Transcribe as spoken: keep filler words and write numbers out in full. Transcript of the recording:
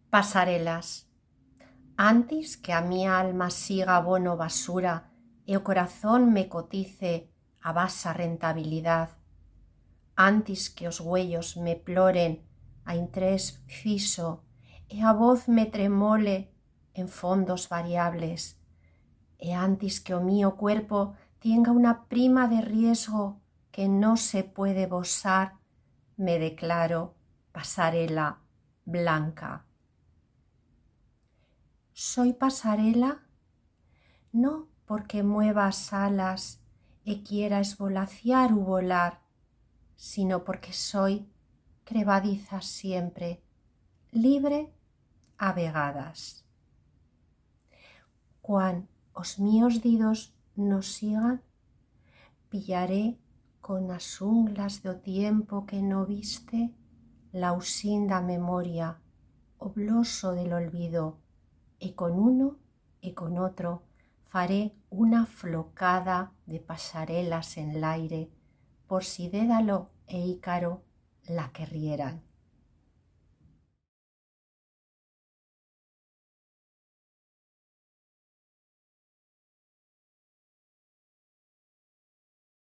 Pasarelas. Antis que a mi alma siga abono basura e o corazón me cotice a basa rentabilidad, antis que os uellos me ploren a interés fixo e a voz me tremole en fondos variables, e antis que o mío cuerpo tienga una prima de riesgo que no se puede bosar, me declaro pasarela blanca. Soi pasarela no porque mueva as alas e quiera esvolaciar u volar, sino porque soi crebadiza siempre, libre a vegadas. Cuan os míos didos no sigan, pillaré con as unglas d'o tiempo que no viste l'ausín d'a memoria, o bloso de l'olvido, e con uno e con otro faré una flocada de pasarelas en l'aire, por si Dédalo e Ícaro la querrieran.